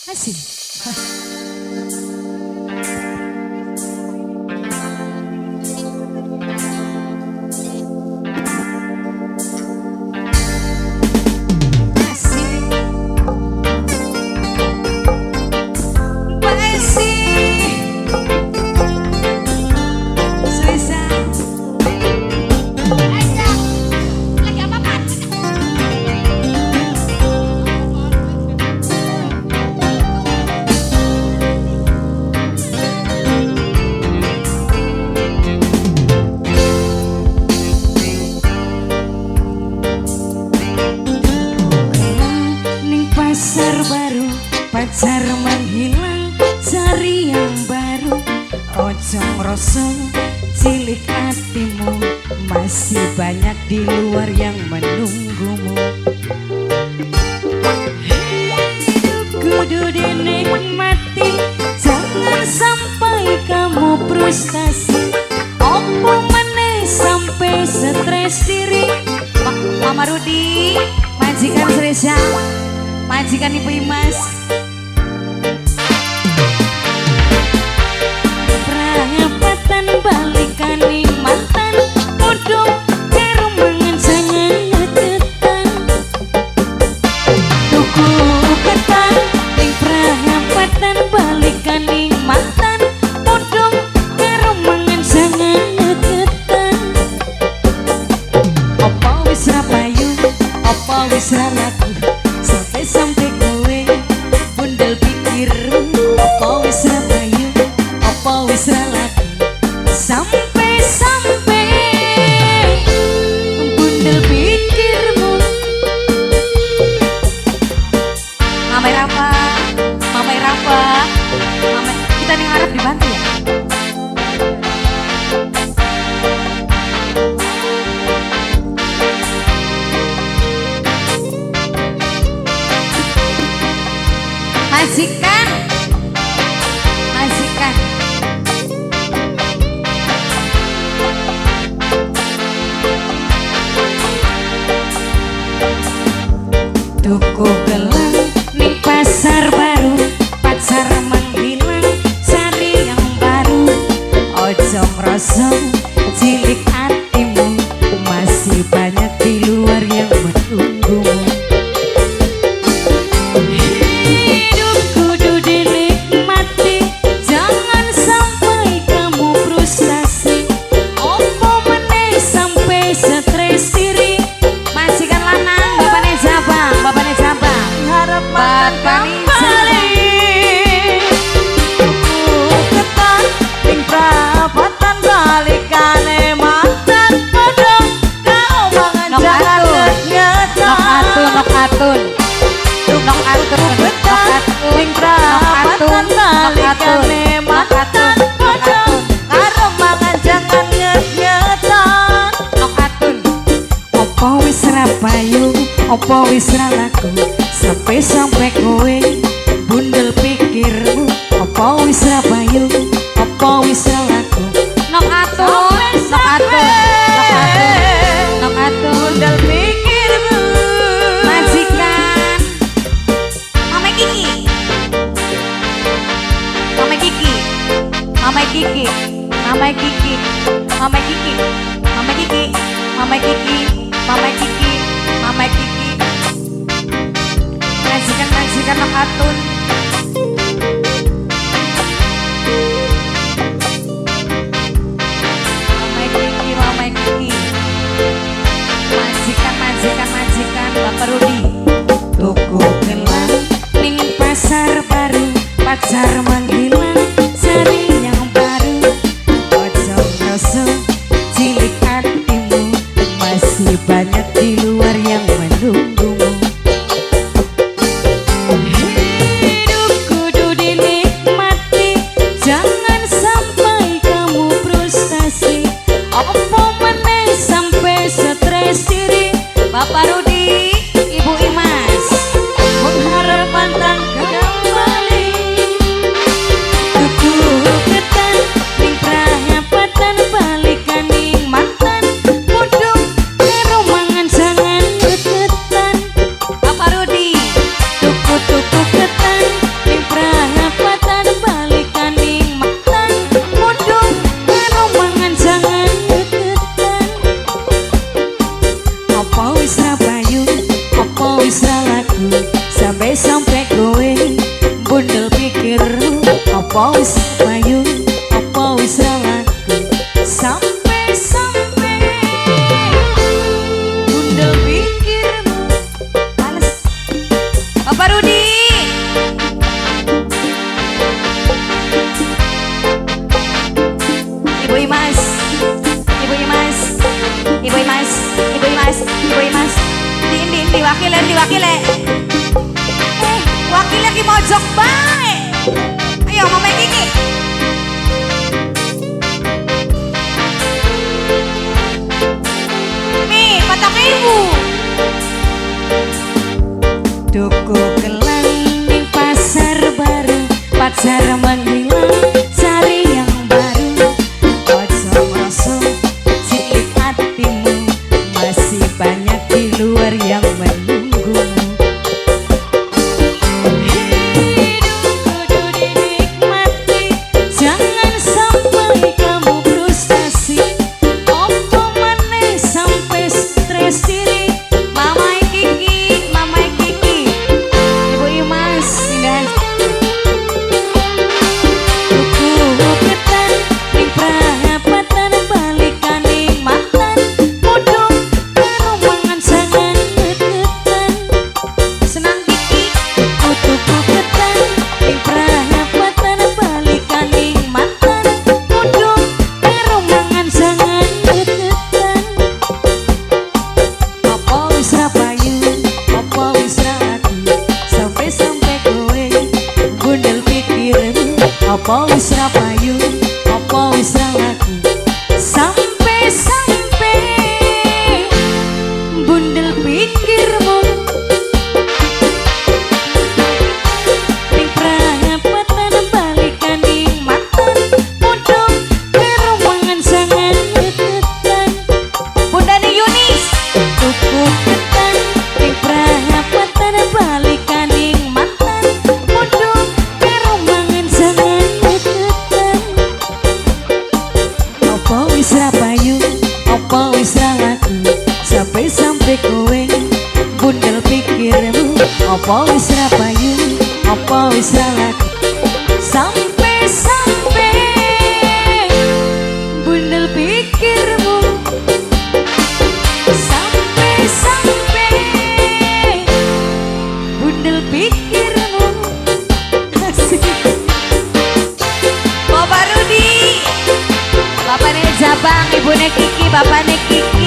Masih. Masih. Masih. Suisa. Lagi apa, Pak? Ning pasar baru, pacar menghilang, cari yang baru. Ojo ngroso cilik hatimu, masih banyak di luar yang menunggumu. Hidup kudu dinikmati, jangan sampai kamu frustasi. Opo meneh sampai stres diri. Mama Rudi, majikan Sresya, majikan Ibu Imas. Prapatan balikan ning mantan, podo karo mangan jangan ngeketan. Tuku ketan ning prapatan balikan ning mantan, podo karo mangan jangan ngeketan. Apa wis ra payu, apa wis ra laku, sampai-sampai kowe bundel pikir. Apa wis ra payu, apa wis ra laku, sampai-sampai bundel pikirmu. Mama Rafa, Mama Rafa, Mama, kita nih harap dibantu ya. Majikan, majikan. Tuku gelang ning pasar baru, pacar menghilang, cari yang baru. Ojo ngroso cilik hatimu, masih banyak di luar yang menunggumu. Hidup kudu dinikmati, jangan sampai kamu frustasi. Opo meneh sampai stres diri. Majikan lanang, bapaknya Jabang, bapaknya Jabang. Harap mantan Bapaknya kembali. Tuku ketan ning prapatan balikane mantan, padha karo mangan Nok jangan atun. ngetan. Nok atun, nok atun. Nok atun, nok Ketan atun, ning nok prapatan atun, nok atun, balikane nok mantan, atun, nok padha atun, karo mangan jangan ngetan. Nok atun. Opo wis ra payu, opo wis ra laku, sampai-sampai kowe bundel pikirmu. Opo wis ra payu, opo wis ra laku, Nok atun, nok atun, nok atun, nok atun. Bundel pikirmu. Majikan. Mama Kiki. Mama Kiki. Mama Kiki. Mama Kiki. Mama Kiki. Mama Kiki. Mama Kiki. Mama Kiki. Mama Kiki. Majikan, majikan Nok Atun. Mama Kiki, Mama Kiki. Majikan, majikan, majikan Bapak Rudi. Tuku gelang ning pasar baru, pacar menghilang, cari yang baru. Ojo ngroso cilik hatimu, masih banyak di luar yang menunggumu. Sampai-sampai kowe bundel pikirmu. Apa wis payu, apa wis ra laku? Sampai-sampai bundel pikirmu. Males. Bapak Rudi. Ibu Imas, Ibu Imas, Ibu Imas, Ibu Imas, Ibu Imas. Di wakile, di wakile. Eh, wakile ki mojok bae. Ayo, Mama Kiki. Mi, patak ibu. Tuku kelang ning pasar baru, pacar menghilang, cari yang baru. Ojo merasa cilik hatimu, masih banyak di luar yang menunggumu. Hidup kudu dinikmati, jangan sampai kamu frustasi. Opo maneh sampai stres diri. Mama Kiki, Mama Kiki. Ibu Imas, pindahan. Tuku ketan ning prapatan, balikan ning mantan. Mudhun karo mangan jangan ngetan. Senang Kiki. Tuku ketan ning prapatan, balikan ning mantan. Mudhun karo mangan jangan ngetan. Apa wis ra payu, apa wis ra laku? Sampai-sampai kowe bundel pikirmu. Apa wis ra payu, apa wis ra laku? Sampai-sampai bundel pikirmu. Ning prapatan, balikan ning mantan. Mudhun karo mangan jangan ngetan. Bunda Yunis. Tuku ketan ning prapatan, balikan ning mantan. Mudhun karo mangan jangan ngetan. Apa wis ra payu, apa wis ra laku? Sampai-sampai kowe bundel pikirmu. Apa wis ra payu, apa wis ra laku? Sampai-sampai bundel pikirmu. Sampai-sampai bundel pikirmu. Asik. Bapak Rudi. Bapaknya Jabang, ibune Kiki, bapaknya Kiki.